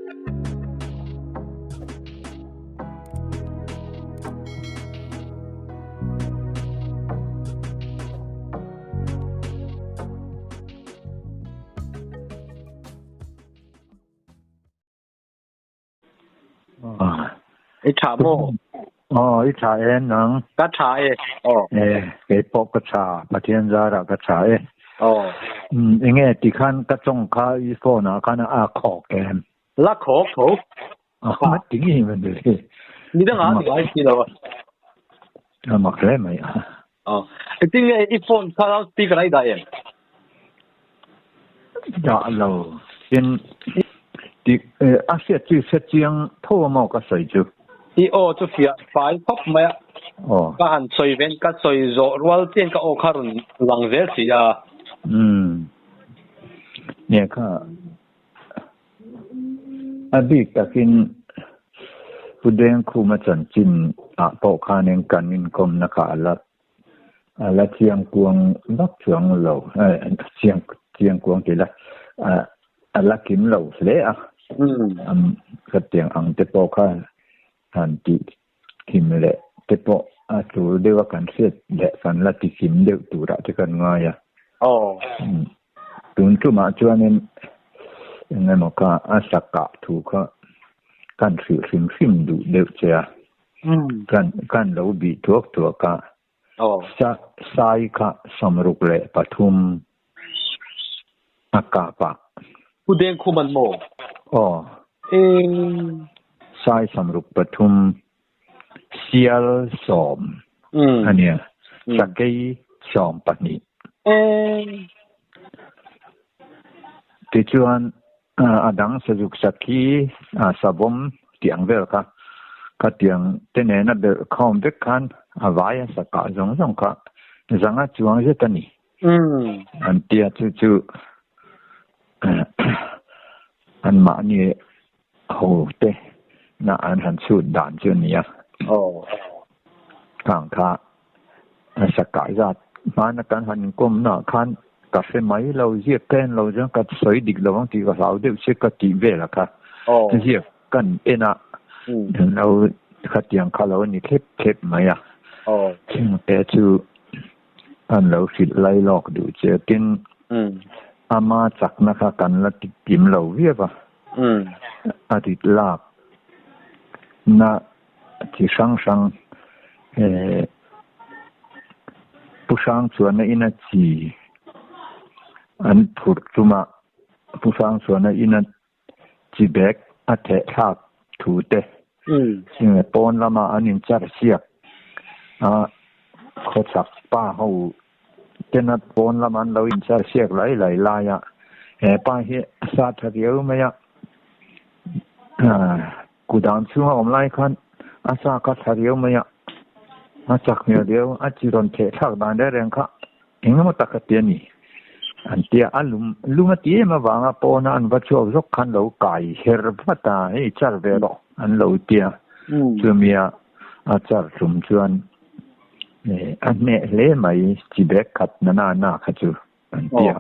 I tha maw? Aw, i tha e nang. Ka tha e. Aw. E, kei pawh ka tha, Pathian zarah ka tha e. Aw. Um, enge tikhan ka tawng kha i phone ah khan a khawk em? La khawk tho. A ma tingi man le. Nidang ah ni ngai si lo a. A mak hle mai a. Aw. Engtin nge i phone kha loud speaker ah i dah em? Dah lo. Tin, ti a hriat chu hre chiang tho a maw ka sawi chu. I aw chu fiah fai khawp mai a. Aw. Ka han sawi ven ka sawi zawh rual chian ka aw kha rawn lang zel si a. Umm. Nia kha a bik takin Pu Dengkhuma chanchin ah pawh khanin kan inkawmna kha a la A la chiang kuang vak chuang lo, chiang chiang kuang tih la, a la kim lo hle a. Khatiang ang te pawh kha han tih kim leh te pawh a tul deuh a kan hriat leh kan la ti kim deuh turah te kan ngai a. Tun tumah chuanin eng emaw kha a sakah thu kha kan hrilh hrim hrim duh deuh che a. Kan kan lo bih thuak thuak a, sa sai kha 63 a kap a. Pu Dengkhum an maw? Aw. Sai 63, sial 10 a nia, sakei 12. Tichuan A dang sazuk sakhi savawm tih ang vel kha khatiang te nena belh khawm vek khan a vai a sakah zawng zawng kha zanga chuang zet a ni. An tia chu chu anmahni ho te na an han chhut dan chu a ni a. Khang kha A sakah zat hmana kan han inkawmnaah khan ka hre mai lo, ziak ka en lo chuan ka sawi dik lo ang tih ka hlau deuh che ka tih velah kha ziak kan en a, lo khatiang kha lo ni thlep thlep mai a, chhungte chu an lo hrilh lai lawk duh che tin ama chakna kha kan la ti kim lo viau a, a rit lak na Chi hrang hrang Pu Hrang chuan a ina chi an phurh tum a, Pu Hrang chuan a ina chi bag a theh thlak thu te pawn lama an in char siak a, khawchhak pa ho tena pawn lama an lo in char siak lai lai lai a, he pa hi a sa tha riau mai a. Kudang chhunga awm lai khan a sa kha thla riau mai a, a chak hmel riau, a chi rawn theh thlak dan reng reng kha eng emaw tak a ti a ni. An tia a lum lum a ti em avanga pawna an va chhuak zawk khan lo kai her vat a, hei char ve rawh an lo tia. Chumia a char hlum chuan a hneh hle mai chi bag khat na na na kha chu. An ti a.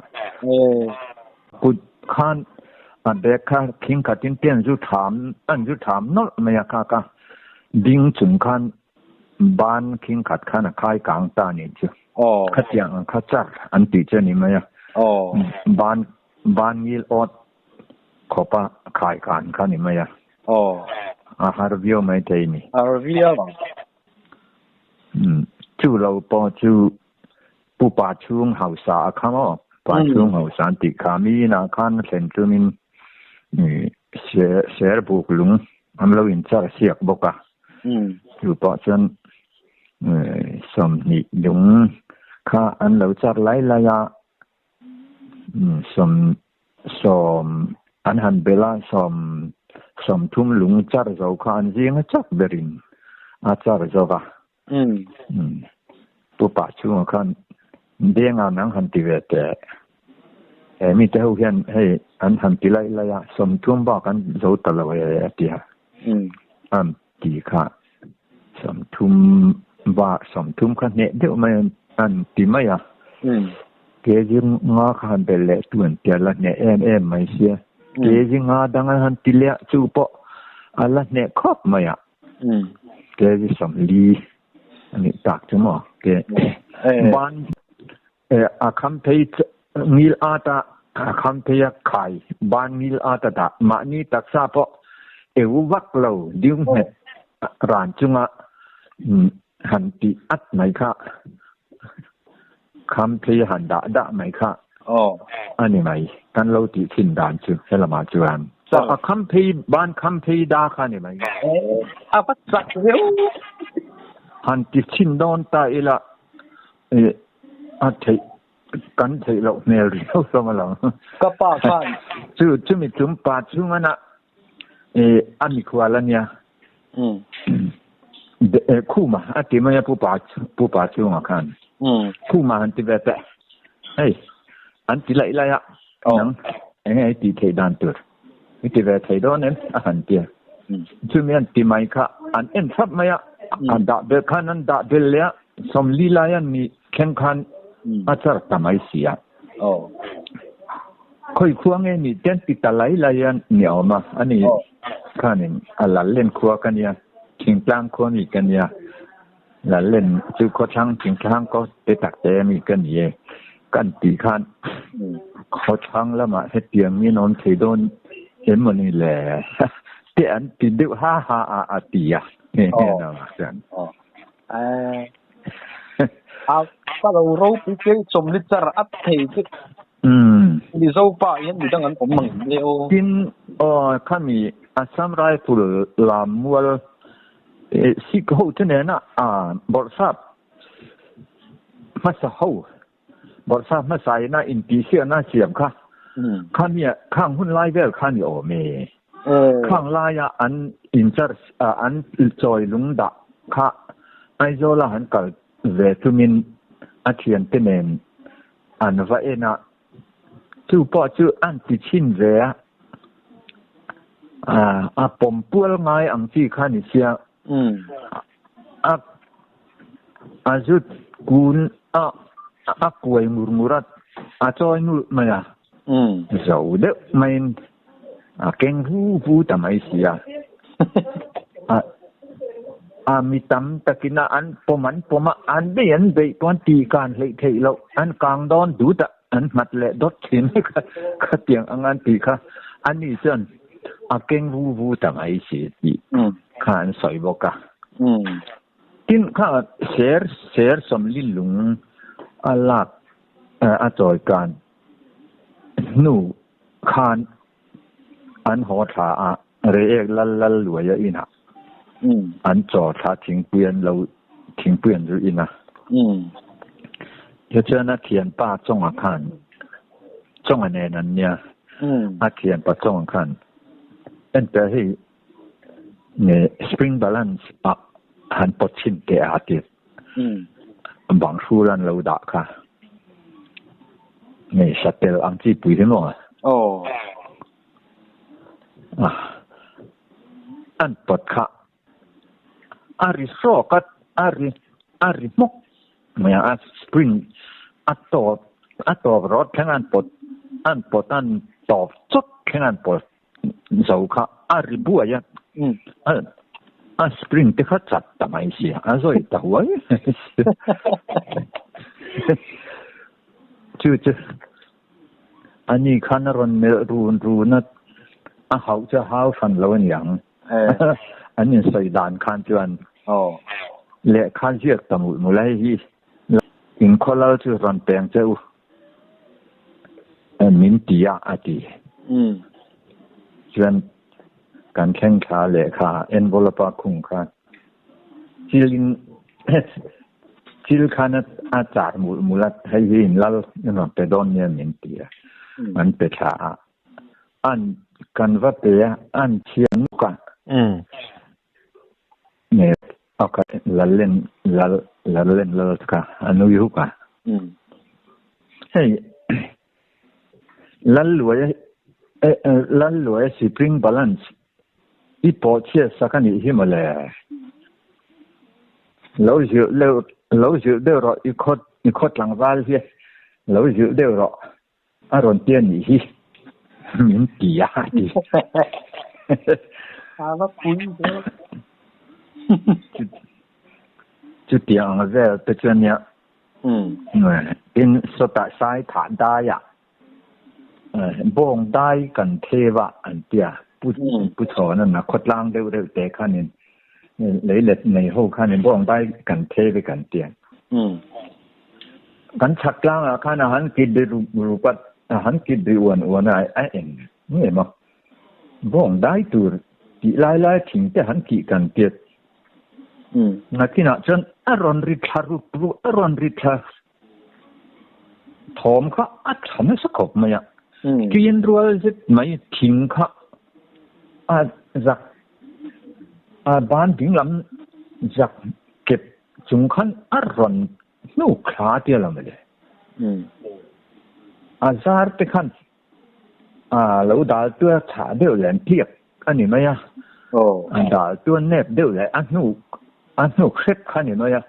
Kut khan a bag kha thing khatin te an zu tham an zu tham nawlh mai a kha ka ding chung khan ban khing khat khan a khai kang ta a nih chu. Khatiang ang kha char an tih chu a ni mai a. Ban ban ngil awt khawpa khai kan kha a ni mai a. A har viau mai thei a ni. Har viau ang. Chu lo pawh chu Pu Pa chhung hausa a kha maw? Pa chhung hausa an tih kha mi inah khan a thlen chungin ser buk lung an lo inchar siak bawk a. Chu pawh chuan 20 lung kha an lo char lai lai a, sawm sawm an han belh a, sawm 30 lung char zo kha an zinga chak berin a char zo va. Pu Pa chhungah khan Denga nang han ti ve teh. He mite ho hian hei an han ti laih laih a, 30 bak an zo ta lo e a ti a. An ti kha 30 bak 30 kha hneh deuh mai an ti mai a. Ke zir nga kha han belh leh tu an tia la hneh em em mai sia. Kg nga dang an han ti leh a, chu pawh a la hneh khawp mai a. Kg 40 a nih tak chu maw? Ban a kham phei ngil at a, a kham phei a khai ban ngil at a dah. Mahni taksa pawh eu vak lo ding nghet ran chunga han tih at mai kha kham phei han dah dah mai kha a ni mai kan lo tih thin dan chu helamah chuan a kham phei ban kham phei da kha a ni mai a va chak viau han ti chhin dawn ta ila a theih kan theih loh hmel riau hlawm a lo ka pa khan chu chumi tum pa chhungana a mikhual a nia Khuma a ti mai a Pu Pa Pu Pa chungah khan Khuma han ti ve teh hei an ti laih laih a nang eng nge i tih theih dan tur i ti ve thei dawn em a han ti a chumi an ti mai kha an en thlap mai a a dah belh khan an dah belh leh a 40 lai an nih thleng khan a char ta mai si a. Khawi khua nge nih te an ti ta lai lai a ni awm a, ani khanin a Lallen khua ka nia, Thingtlang khua mi ka nia, Lallen chu khawthlang Thingtlang kaw te tak te mi ka ni e kan tih khan khawthlang lamah hetiang in awm thei dawn em maw ni le te an ti deuh ha ha a a ti a nghe nghe namah chuan. A pa lo ropui te 40 char at thei chu Mizo pa hian midang an awm ang le aw. Tin aw khami Assam Rifle lam mual Sikh ho te nena bawrhsap hmasa ho bawrhsap hmasa ina intihsiakna siam kha khami khang hun lai vel kha ni awm e. Khang laia an in-charge an chawi lung dah kha Aizawla han kal ve tumin a thiante nen an va en a, chu pawh chu an ti chhin ve a, a pawm pual ngai ang chi kha ni sia, a a zut kun a a kuai ngur ngur a, a chawi nulh mai a, zo deuh maiin a keng vu vu ta mai si a, a a mi tam takin a an pawm an pawm a, an bei an beih pawh an tih kan hleih theih loh, an kang dawn dut a, an nghat leh dawt thin kha khatiang anga an tih kha ani chuan a keng vu vu ta mai si tih kha an sawi bawk a. Tin kha ser ser 40 lung a lak a chawi kan hnu khan an haw thla a Reiek lal lal luai a inah an chaw thla thingpui an lo thingpui an zu in a. Tichuan a thianpa chawngah khan chawnga nen an nia a thianpa chawngah khan enter hei nge spring balance ah han pawt chhin teh a ti bang hrul an lo dah kha nge satel ang chi pui hi maw? An pawt kha a ri hrawk a, a ri a ri hmawk mai a, a spring a tawp a tawp rawt thleng an pawt an pawt an tawp chawt thleng an pawt zo kha a ri buai a, a spring te kha chat ta mai sia, a zawi ta huai chu chu Ani khan a rawn melh run run a, a hauh chu a hau hran lo a niang. An insawi dan khan chuan lehkha ziak ta mulh mulh a, hei hi inkhaw lal chu rawn peng che u min ti a, a ti. Chuan kan thleng thla lehkha envelope a khung kha chilin Thil khan a char mulh mulh a, hei hi in lal in rawn pe dawn nia min ti a, an pe thla a, an kan va pe a, an chhiar nuk a, nge ok Lallen lal Lallen lal kha a nui huk a, hei Lalluaia Lalluaia spring balance I pawh chhiat sak a nih hi mawle. Lo zilh deuh lo zilh deuh rawh i khaw i khaw tlangval hi lo zilh deuh rawh a rawn ti a nih hi. Min ti a ti. A va pui ve. Chutiang ang vel te chu ania. Tin sawtah sai thah dai ah bawng dai kan theu a an tia. Pu Pu Chhawna'n a khawtlang deuh deuh te khanin lei let nei ho khanin bawng dai kan theu e kan tia. Kan chhak tlangah khan a han kit ri rup rup a, a han kit ri uan uan a, a eng em a. Bawng dai tur tih lai lai thing te han kih kan tiat. Nakinah chuan a rawn ri thla rup rup, a rawn ri thla thawm kha a tha nasa khawp mai a. Ṭin rual zet mai thing kha a zak, a ban dinglam zak kep chung khan a rawn hnuk thla tia lo mawle. A zar te khan a lo dal tua chhah deuh leh an tliak a ni mai a, a dal tua nep deuh leh a hnuk a hnuk hrep kha a ni mai a.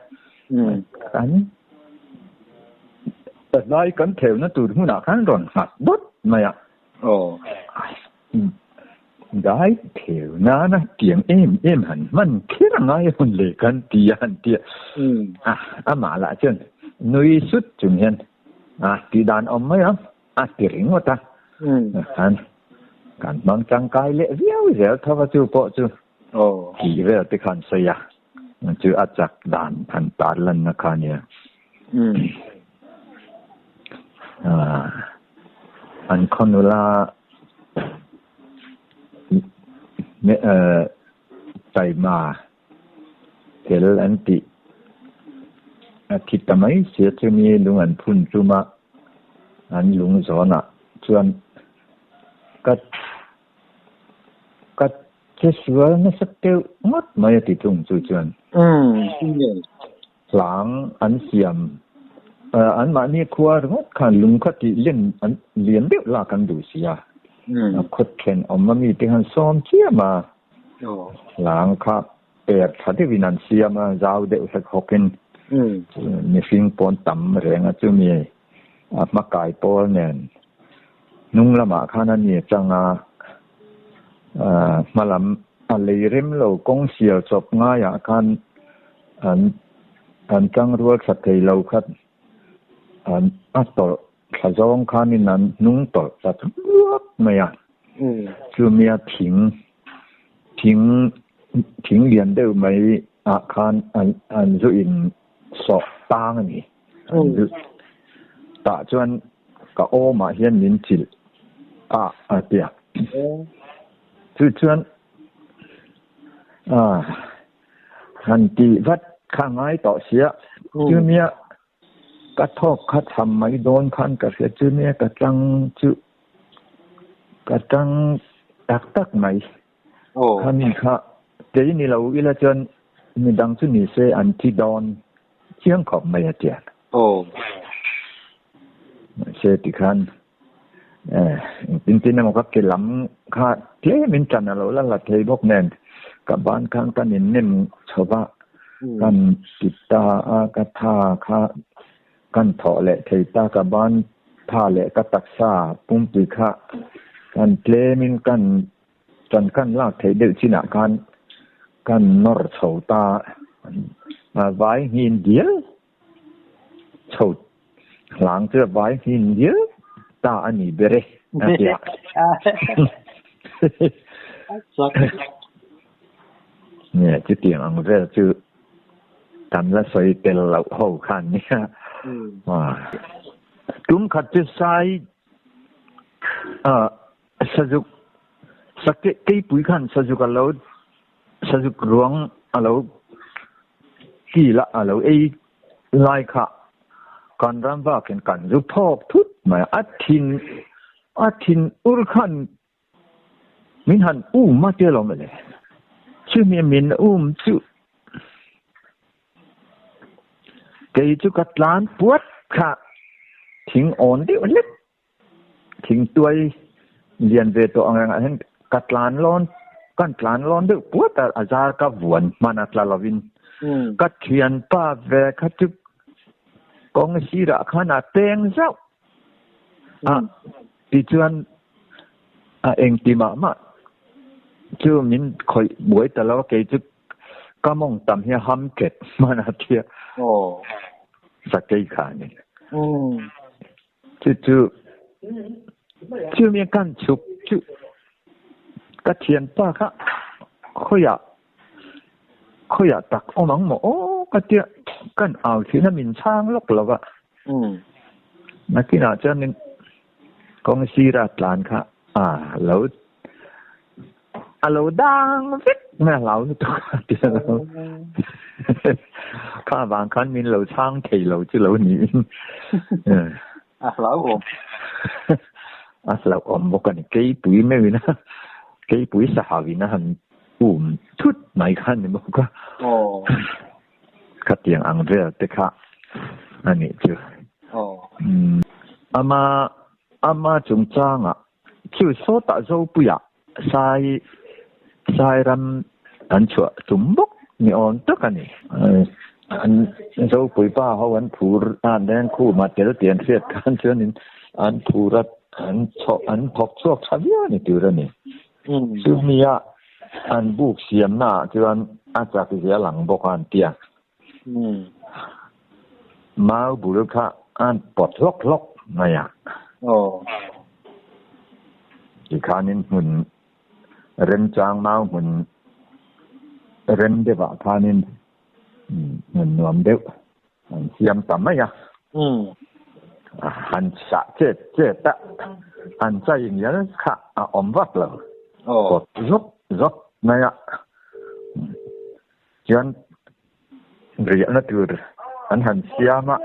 Kan tlai kan theuna tur hmunah khan rawn nghat dawt mai a. Dai theu nana tiang em em han hman kher a ngai hun le kan ti a han ti a. Amah lah chuan nui sut chung hian a tih dan awm mai ang. A ti ringawt a, khan kan hmang tangkai leh viau zel tho a chu pawh chu tih vel te khan sawi a, chu a chak dan han tar lanna kha nia. An khaw nula taima tel an tih a thi ta mai sia chumi lung an phun tum a. An lung zawnah chuan ka ka che sual nasa deuh ngawt mai a ti thung chu chuan hlang an siam anmahni khua ringawt khan lung kha tih len an lian deuh lak an duh si a, a khawt then awm ami te khan sawm chiam a, hlang kha per tha deuhin an siam a, zau deuh hlek hawkin mihring pawn tam reng a chumi a hma kai pawl nen hnung lamah khan a ni chang a, hma lam a lei rem lo kawng sial chawp ngaiah khan an an tangrual tha thei lo kha an a tawlh thla zawng khanin an hnung tawlh ta ruak mai a, chumia thing thing thing lian deuh mai ah khan an an zu in sawh tang a ni. An zu tah chuan ka awmah hian min chilh a a ti a. Chu chuan ah han tih vat kha ngai tawh sia. Chumia Ka thawk kha cham mai dawn khan ka hria chu nia ka tang chu ka tang tak tak mai. Khami kha kei ni lo ila chuan midang chu ni se an thi dawn chiang khawp mai a tiang. Mahse tikhan engtin tin emaw ka ke lam kha tlem in tan a lo la la thei bawk nen ka ban khan kan in nem chho va kan ti ta a ka tha kha kan thawh leh thei ta ka ban tha leh ka taksa pumpui kha kan tlem in kan tan kan lak theih deuh chinah khan kan nawr chho ta a vai nghin dial. Chho hlang chu a vai hmin viau ta a ni ber e a ti a. Nge chutiang ang vel chu kan la sawi tel loh ho khan nia. Tum khat chu sai sazuk sakeh keipui khan sazuk a lo Sazuk ruang a lo kil a, a lo ei lai kha kan ram vakin kan zu phawk thut mai a. A thin a thin ur khan min han um a tia lo mawle. Chumi min um chu kei chu ka tlan puat kha thing awn deuh hlek. Thingtuai lian ve tawh ang rengah hian ka tlan lawn kan tlan lawn deuh puat a, a zar ka vuan hman a tla lovin ka thianpa ve kha chu kawng sirah khan a peng zauh a tichuan. A engti mah mah chu min khawih buai ta lo a, kei chu ka mawng tam hi a ham ket hman a tia. Aw. Sakei kha a ni. Chu chu chu mi kan chhuk chu ka thianpa kha khawiah khawiah tak awm ang maw aw ka tia kan au thin a min chhang lawk lo va. Nakinah chuan kawng sira tlan kha a lo a lo dang vek mai a hlau lutuk a ti a lo. Kha vang khan min lo chhang thei lo chu lo niin. A hlauhawm. A hlauhawm bawk a ni. Keipui meuhin a keipui sahauin a han um thut mai kha a ni bawk a. Khatiang ang vel te kha a nih chu. Ama ama chungchangah chu sawtah Zopuia Sai Sairam an chhuah tum bawk ni awm tak a ni. An Zopui pa ho an phur a nen khuma tel tih an hriat khan chuanin an phur a an chhawk an thawk chhuak tha viau a ni tur a ni. Chumia an buk siamnaah chuan a chak zia lang bawk a an ti a. Mau bul kha an pawt hlawk hlawk mai a. Tikhanin hmun remchang mau hmun rem deuhah khanin hmun nuam deuh an siam ta mai a. Han sah chet chet a, han chai ngial kha a awm vak lo. Pawt zawk zawk mai a. Chuan riahna tur an han siam a.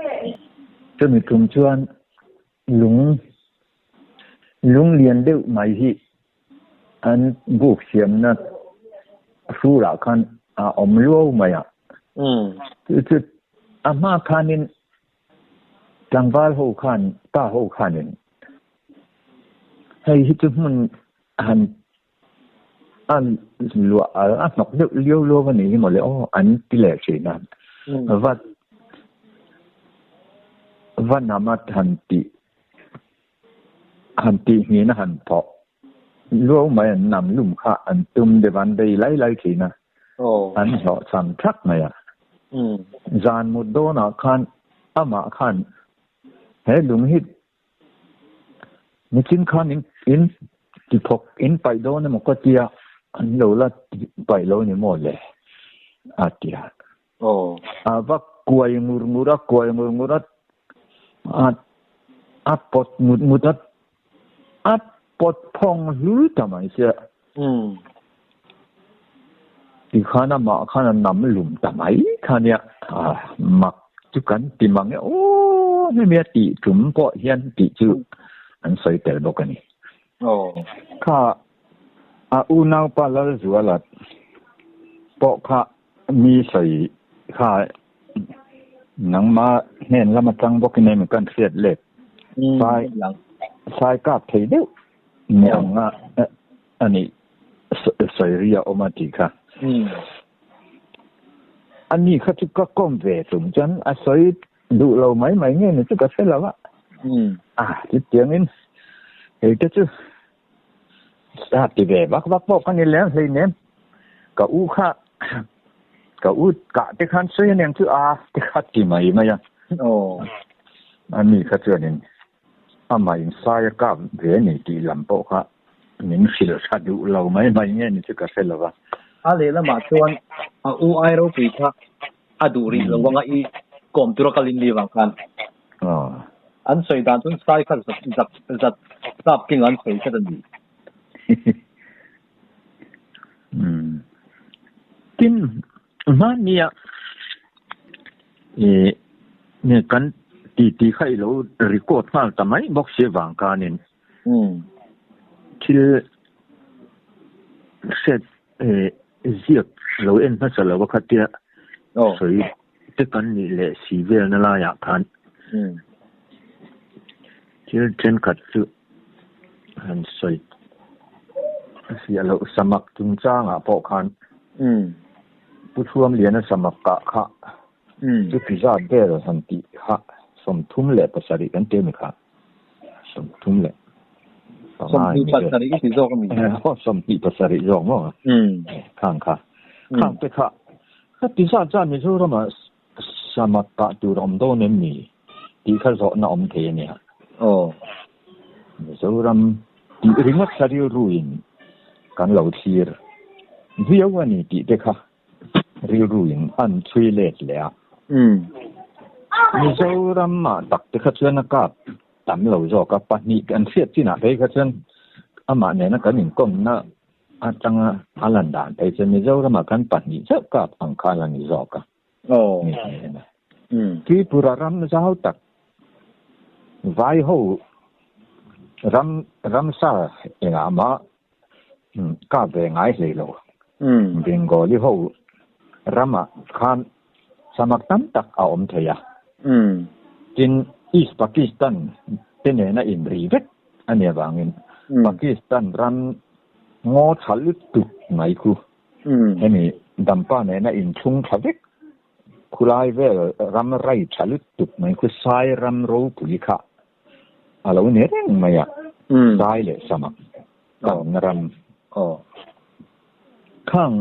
Chumi tum chuan lung lung lian deuh mai hi an buk siamna hrurah khan a awm luau mai a. Chu chu a hma khanin tlangval ho khan pa ho khanin hei hi chu hmun han A luah a hnawk deuh liau luau a nih hi mawle aw an ti leh thin a. Va va nam a han tih han tih hnin a han thawh luau mai an nam lum kha an tum deuh a an bei lai lai thin a. An hlawhchham thak mai a. Zan mut dawnah khan amah khan he lung hi Nichin khan in in ti thawk in paih dawn emaw ka tia an lo la paih lo ni maw le a ti a. A va kuai ngur ngur a kuai ngur ngur a a a pawt ngut ngut a a pawt phawng hlul ta mai sia. Tikhan amah khan a nam lum ta mai kha nia, mak chu kan ti mang e aw hemi a tih tum pawh hian tih chu an sawi tel bawk a ni. Kha a unaupa Lalzuala pawh kha mi sawi kha nangma hnen lam atang bawkin emaw kan hriat let sai sai kap thei deuh Ni ang a a nih sawi ri a awm a tih kha. A ni kha chu ka kawm ve tum chuan a sawi duh lo mai mai nge ni chu ka hre lo a. A chutiangin hei te chu a ti ve vak vak pawh ka ni lem hleinem. Ka u kha ka u kah te khan sawi aniang chu a ti kha ti mai mai a. A ni kha chuanin Amah insai a kap ve a ni tih lam pawh kha min hrilh tha duh lo mai mai nge ni chu ka hre lo va. A lehlamah chuan a u ai ropui kha a duh rih lo anga i kawm tura kal in ni vang khan an sawi dan chuan sai kha zat zat zat kap king an sawi tlat a ni. Tin, hmannia i kan titi kha i lo record nghal ta mai bawk si avang khanin thil hriat ziak lo en hmasa lo a khatia sawi te kan nih leh si velna laiah khan thil thenkhat chu han sawi fiah loh samak chungchangah pawh khan Pu Thuamliana samak kah kha chuti zat vel han tih kha 37 kan ti a ni kha 33. 27 i ti zawk a mi? 27 zawk maw? Khang kha. Khang te kha. Ka ti zat zat Mizoramah samak kah tur a awm dawn em ni tih kha zawhna awm thei a nia. Mizoram tih ringawt kha rilruin kan lo thlir viau a ni tih te kha rilruin an chhui let leh a. Mizoramah tak te kha chuan a kap tam lo zawk a, pahnih kan hriat chinah phei kha chuan amah nena kan inkawmna atanga a lan dan phei chuan Mizoramah khan pahnih chauh kap ang kha a la ni zawk a. Tripura ram zau tak vai ho ram ramsa engah mah kap ve ngai hlei lo. Bengali ho ramah khan samak tam tak a awm thei a. Tin, East Pakistan te nena inri vek a nih avangin Pakistan ram ngaw tha lutuk mai khu hemi Dampa nena inthlung thla vek khulai vel ram rai tha lutuk mai khu Sai ram ropui kha a lo ni reng mai a, Sai leh Samak tamna ram khang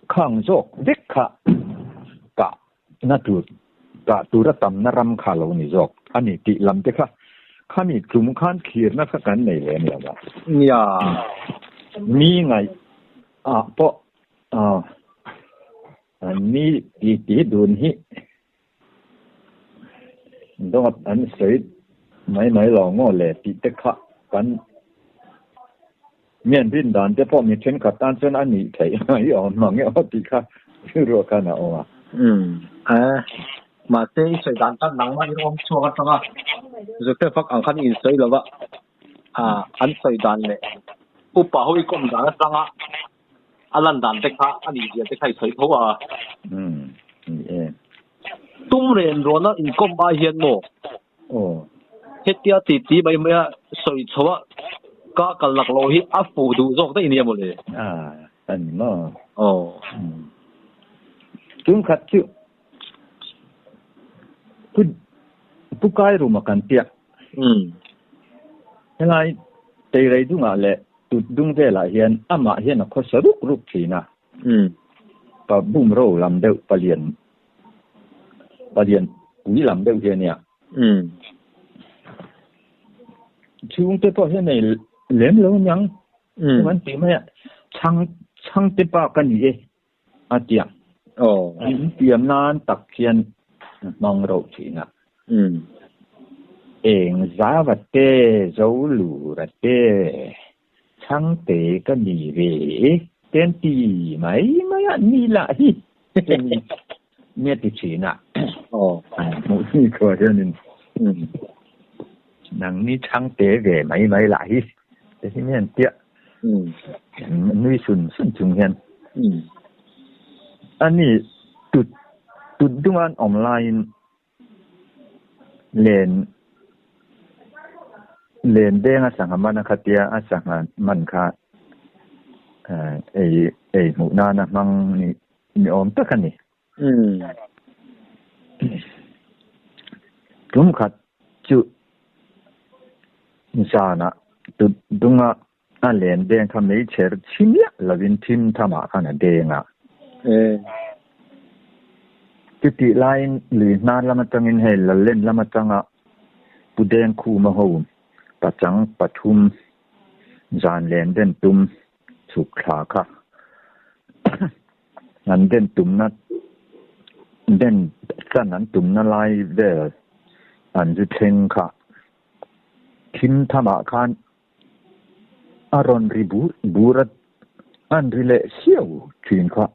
khang zawk vek kha kah na tur kah tura tamna ram kha a lo ni zawk a ni tih lam te kha khami tum khan thlirna kha kan nei lem lo a. Nia. Mi ngaih ah pawh an mi ti ti dun hi Dawt an sawi mai mai lo ngaw le tih te kha kan mi an rin dan te pawh mi thenkhat tan chuan a nih theih mai awm mang e aw tih kha rilruah khan a awm a. Umm e, mahse i sawi dan khan nangmah i rawm chhuak atanga Joseph-a ang khan i insawi lo va, an sawi dan leh upa ho i kawm dan atanga A lan dan te kha a nih zia te kha i sawi tho a. Umm, ni e. Tum ren rawn a inkawm ai hian maw? Aw. Hetia ti ti mai mai a sawi chho a ka kal lak loh hi a fuh duh zawk daih nia mawle. A, a ni maw? Aw. Umm. Tum khat chu Pu Pu Kairuma kan piah. Umm. Helai Teirei dungah leh Tut dung velah hian amah hian a khawsa ruk ruk thin a. Pa bum ro lam deuh palian palian pui lam deuh hi a nia. Chhungte pawh hian nei lem lo aniang chu an tih mai a, chhang chhangte pa ka ni e a tia. In piam nan tak hian a hmang rauh thin a. Eng zava te, Zolura te, Chhangte ka ni ve e, ten ti mai mai a ni lah hi ten mi a ti thin a. An hmuh ni khuah hianin nangni Chhangte ve mai mai lah hi te hi mi an tia. Nui sun sun chung hian a ni tut tut dunga an awm laiin len len deng a sangha man a khatia a sangha man kha ei ei hmuh nana hmang ni ni awm tak a ni. Tum khat chu zanah tut dunga a len deng kha meichher chhi miah lovin thim thamah khan a deng a. Chutih laiin lui hnar lam atangin hei Lallen lam atanga Pu Deng Khuma ho pachang pathum zan len den tum chhuk thla kha an den tumna den chan an tumna lai vel an zu thleng kha thim thamah khan A rawn ri bur bur a, an ri leh siau thin kha.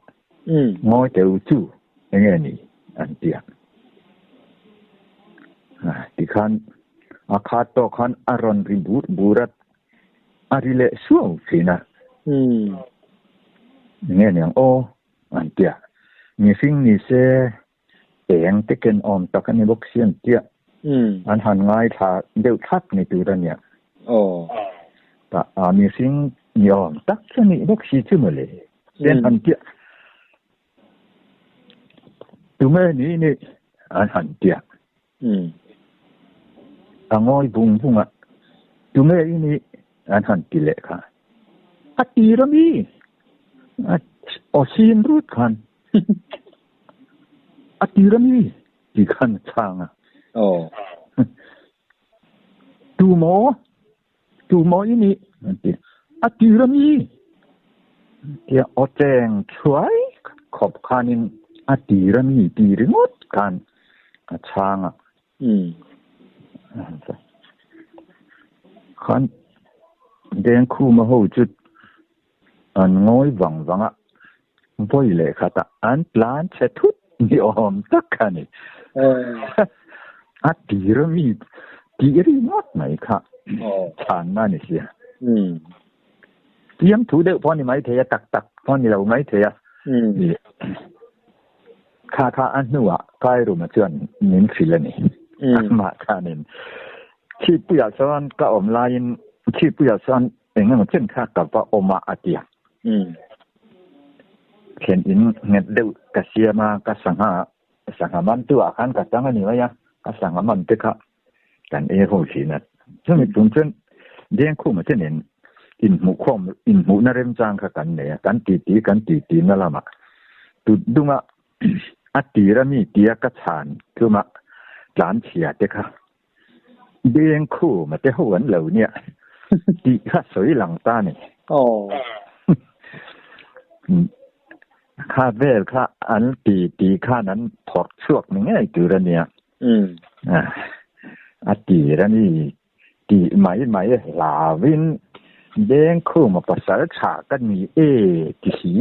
Ngawi teu chu eng nge ni an ti a. Tikhan a khat tawh khan a rawn ri bur bur a, a ri leh suau thin a. Eng nge ni ang aw an ti a. Mihring ni se Eng te ken awm tak a ni bawk si an tia. An han ngaithla deuh thlap ni tur a nia. Tah a mihring ni awm tak chu a nih bawk si chu mawle. Ten han tia. Tunge ni ni an han tia. A ngawi bung bung a. Tunge i nih? An han ti leh kha. A tir a mi? A aw sin rut khan. A tir a mi? Ti khan a chhang a. Aw. Tu maw? Tu maw i nih? An ti. A tir a mi? Tia aw cheng thuai khawp khanin a tir a mi ti ringawt khan a chhang a. Khan Dengkhuma ho chu an ngawi vang vang a, vawi leh khatah an tlan chhe thut ni awm tak a ni. A tir a mi tih ringawt mai kha chhanna a ni sia. Fiamthu deuh pawh a ni maithei a, tak tak pawh a ni lo maithei a. Kha kha a hnuah Kairuma chuan min hrilh a ni. Amah khanin Chhippuiah chuan ka awm laiin Chhippuiah chuan eng emaw chen kha ka va awm a a ti a. Thlen in nghet deuh ka siam a, ka sangha sangha mantu ah khan ka tang a ni mai a, ka sangha man te kha kan ei ho thin a. Chumi chung chuan Dengkhuma te nen inhmuhkhawm inhmuhna remchang kha kan nei a, kan titi kan titi na lamah tut dunga a tir a mi tia ka chhan tluma tlan chhia te kha Dengkhuma te ho an lo nia tih kha sawi lang ta ni. Kha vel kha an titi khan an phawrh chhuak ni ngei tur a nia. A tir a ni tih mai mai hlauin Dengkhuma pasal tha ka ni e ti si.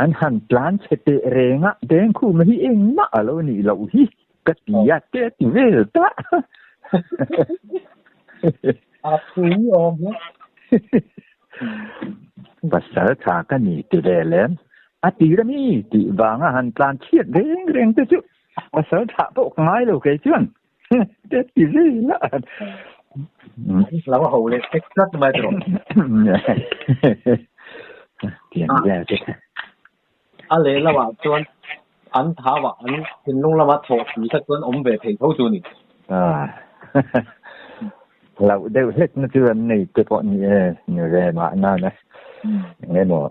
An han tlan chhe teh reng a, Dengkhuma hi engmah a lo nih loh hi ka ti a te a ti vel ta. A pui awm hle. Pasal tha ka ni ti ve lem. A tir a mi tih vanga han tlan chhiat reng reng te chu Pasal thlah pawh ka ngai lo kei chuan te ti zel a. Lo ho leh tek tlat mai tawh. Tiang vel te. A lehlamah chuan an thauah an thinlung lama thawh pui kha chuan awm ve thei tho chu ni. Hlauh deuh hlek na chu an nei te pawh ni e, ni ve mahna na. Engemaw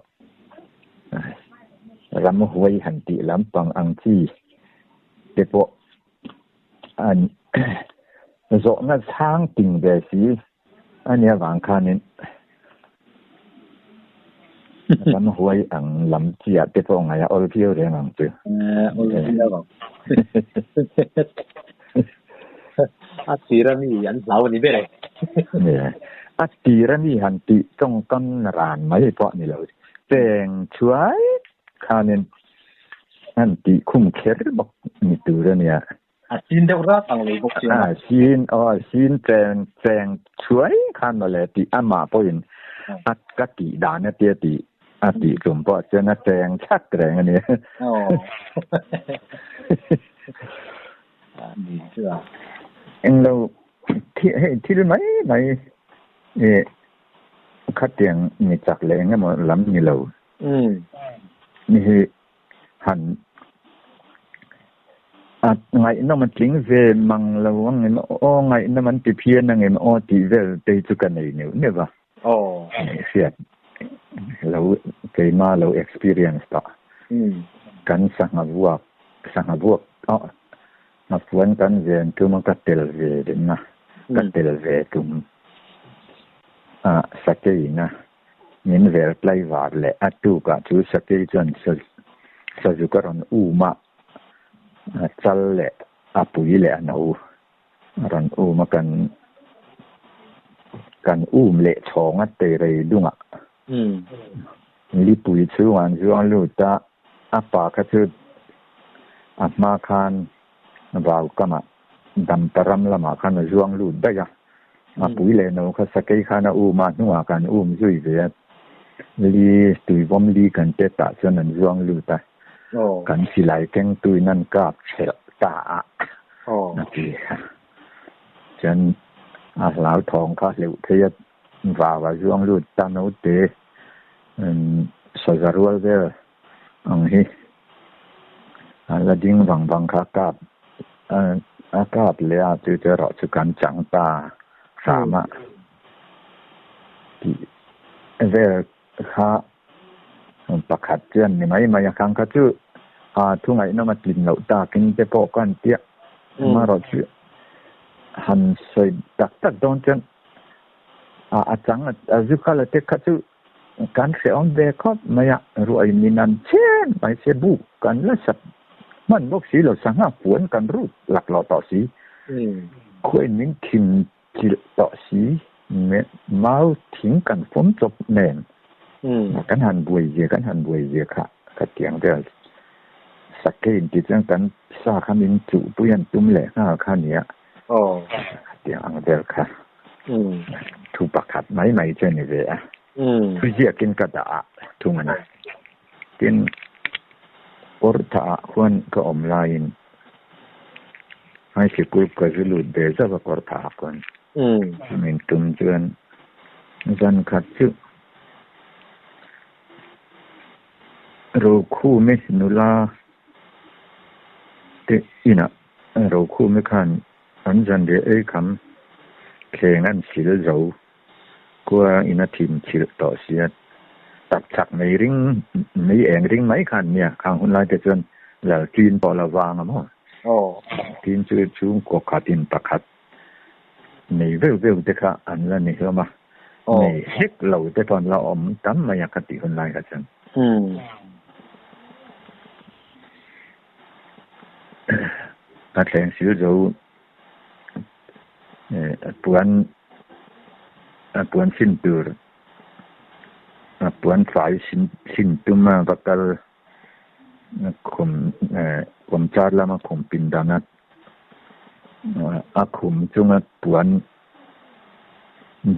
Ram huai han tih lampang ang chi te pawh an zawhna chhang ting ve si a nia vang khanin ram huai ang lam chi ah te pawh ngaih a awl viau reng ang chu. Awl viau ang. A tir a mi an hlau a ni ber e. A tir a mi han tih tawngkam ran mai pawh a ni lo. Cheng chuai khanin an tih khum kher bawk ni tur a nia. A sin deuh rat ang lo bawk chiang a. A sin, aw a sin cheng cheng chuai khan mawle tih amah pawhin a ka tih dan a tia tih a tih tum pawh chuan a cheng chhat reng a nia. Aw. Ni chu a. Englo hei thil mai mai ih khatiang mi chak leh eng emaw lam ni lo. Ni hi han a ngaihnawm a tling ve mang lo ang em aw ngaihnawm an ti phian ang em aw tih vel te chu ka nei neuh neuh a. Hriat lo keima lo experience tawh. Kan sangha vuak sangha vuak aw nghafuan kan ven tum a ka tel ve ding a ka tel ve tum a sakei na min vel tlaivar leh a tuk ah chu sakei chuan sazuk a rawn um a a chal leh a pui leh a no a rawn um a kan kan um leh chhawng a teirei dungah Lipui chhungah an zuang lut a, a pa kha chu a hma khan vau kamah Dampa ram lamah khan a zuang lut daih a. A pui leh no kha sakei khan a um a, hnungah kan um zui ve a. Li tuivawm li kan te tah chuan an zuang lut a, kan silai kengtuin an kap thelh ta a, a ti a. Chuan a hlauthawng kha hleuh thei a. Vau a zuang lut ta naute saza rual vel ang hi a la ding vang vang kha kap a kap leh a chu chu erawh chu kan chang ta hram a. Tih vel kha pakhat chuan ni mai mai a, khang kha chu a thu ngaihnawm a tlin loh takin te pawh ka han tia. Amaherawh chu han sawi tak tak dawn chuan a chang a zu kal a te kha chu kan hrehawm ve khawp mai a, ruai min an chen mai se buk kan la sat hman bawk si lo, sangha puan kan rut laklawh tawh si, khuain min thim Chilh tawh si, mau thing kan fawm chawp nen kan han buai zia kan han buai zia kha ka tiang vel sakei in ti chuan kan sa kha min chuh pui an tum leh nghal kha nia ka tiang ang vel kha thu pakhat mai mai chu a ni ve a thu ziakin ka dah a thung a ni. Tin, kawr tha ah khuan ka awm laiin high sikul ka zu lut ve zauh a kawr tha ah khuan. Min tum chuan zan khat chu Rokhumi nula te inah Rokhumi khan an zanriah ei kham thleng an sil zo Khua in a thim chhilh tawh sia, tak chak mei ring, mei eng ring mai khan nia, khang hun lai te chuan lal ṭin pawh la vang a maw? Ṭin chu chhungkaw khatin pakhat nei veuh veuh te kha an la ni hlawm a, nei hlek lo te pawh an la awm tam mai a ka tih hun lai kha chuan. A thleng sil zo Puan a puan sin tur a puan fai sin sin tum a va kal khum khum char lama khum pindan a a khum chunga puan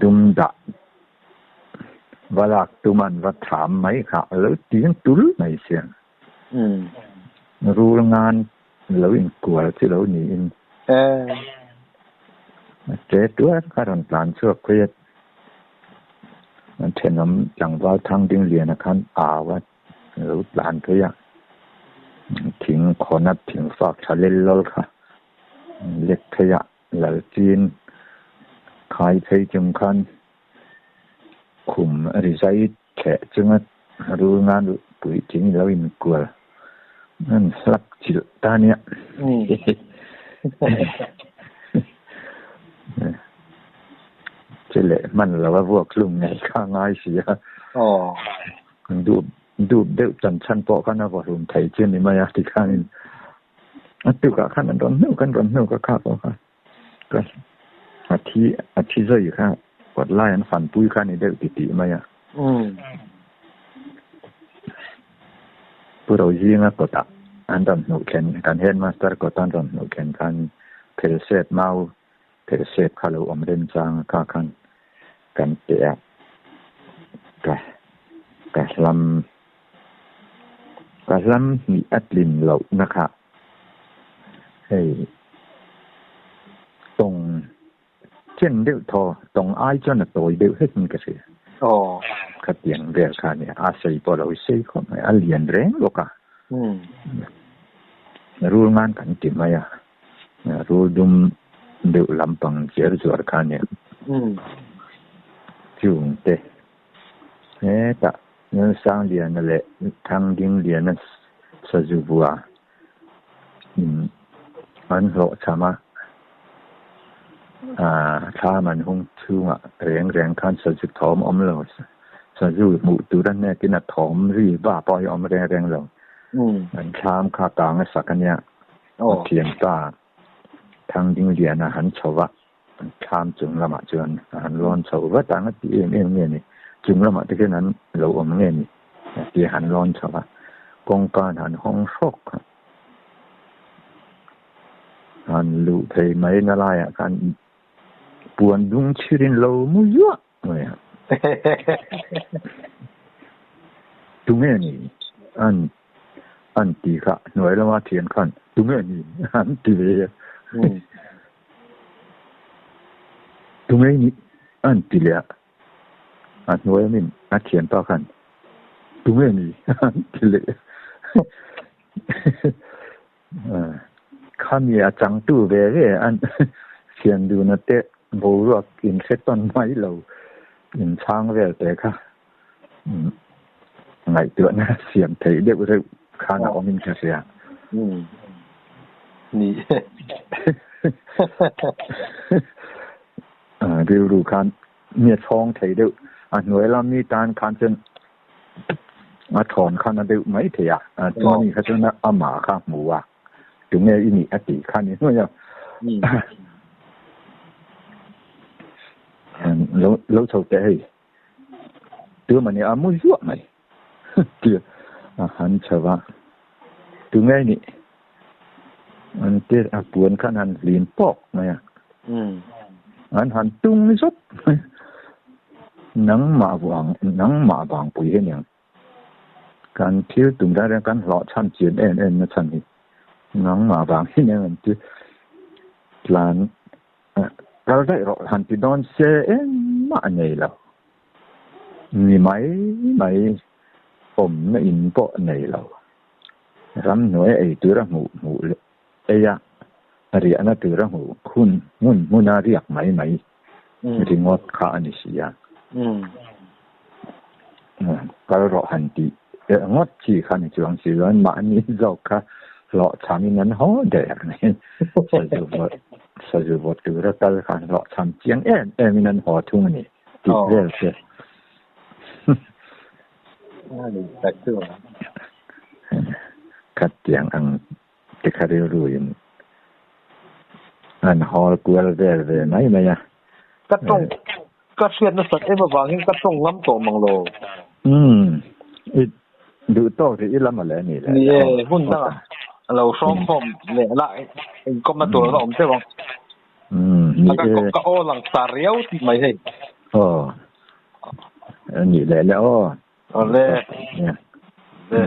dum dah va lak tum an va tham mai kha a lo ting tul mai sia. Rul ngan lo inkual chu lo niin a che tuar kha rawn tlan chhuak phei a, thenawm tlangval thang ding liana khan au a lo tlan phei a, thing khawna thing fak tha lel lawl kha lek phei a lalchin khai phei chung khan khum rizai Thleh chunga rul ngan puitling lo inkual an hlap chilh ta nia. Che leh hman lo a vuak hlum ngei kha a ngai si a. Dup dup deuh chan chhan pawh khan a vaw hlum thei chu ni mai a tikhanin a tukah khan an rawn hnuk an rawn hnuk a kha pawh kha. Ka a thi a thi zai kha kawt lai an fan pui kha a ni deuh ti tih mai a. Pu Rozinga kawtah an rawn hmuh thlen kan headmaster kawt an rawn hmuh thlen khan phelsep mau phelsep kha lo awm remchang a kha khan kan pe a ka ka hlam ka hlam hnih a tlin lohna kha. Hei tawng chen deuh thaw, tawng ai chuan a tawi deuh hlek in ka hria. Aw. Khatiang vel kha nia, a sei pawh lo sei khawp mai, a lian reng bawk a. Rul ngan kan ti mai a, rul dum deuh lampang chiar zuar kha nia. Chungte hetah Lalsangliana leh Thangdingliana sazu bua in an hlawhchham a, thlam an hung chhungah reng reng khan sazu thawm awm lo, sazu hmuh tur a hnekin a thawm ri va pawh hi awm reng reng lo. An thlam kha kang a sak a nia, a thianpa Thangdingliana han chho va. Thlam chung lamah chuan an lawn chho vat ang a ti em em nge ni? Chung lamah te khian an lo awm nge ni? Tia han lawn chho a, kawngka an han hawng hrawk kha. Han luh thei mai na laiah khan puan dung chhirin lo mu zuah mai a. Tunge ni? An an ti kha hnuai lama thian khan tunge ni? An ti ve a. Tunge ni an ti leh a, a hnuai amin a thianpa khan tunge ni an ti leh a. Khami a changtu ve ve an thian duna te boruak in hre tawn mai lo. In chhang vel te kha ngaihtuahna siam theih deuh reuh khan a awmin ka hria. Ni. Rilru khan mi a chhawng thei deuh a hnuai lam mi tan khan chuan a thawn khan a deuh mai thei a, chuan ani kha chuan amah kha a hmu a, tunge i nih a tih kha a ni hnuai a. Lo lo chho teh hei, tu mah ni a mu zuah mai tia a han chho a, tunge i nih an ti a puan khan han hlim pawk mai a, an han tung zawt mai nangmah vang nangmah vangpui hi aniang kan thil tum reng reng kan hlawh chhan chian em em na chhan hi nangmah vang hi aniang an ti tlan kal daih rawh han ti dawn se engmah a nei lo ni mai mai awmna in pawh nei lo. Ramhnuai ei tura hmuh hmuh leh ei a, riahna tura hmuh hun hmun hmuna riak mai mai ringawt kha a ni si a. Kal rawh han tih ngawt chi kha ni chuang si lo, mahni zawk kha hlawhchhamin an haw der mai. Sazu vawt sazu vawt tura kal kha hlawhchham chiang em emin an haw thung a ni tih vel te. Khatiang ang te kha rilru in an hawl kual vel ve mai mai a. Ka tawng ka hriat nasat em avangin ka tawng ngam tawh mang lo. Umm i duh tawk rih ila mawle a nih leh. Ni e, hun dangah a lo hrawm khawm leh la inkawmna tur a la awm teuh ang. Umm ni e. Ka aw lang sar riau tih mai hei. Aw. Ni leh le aw. Awle. Le.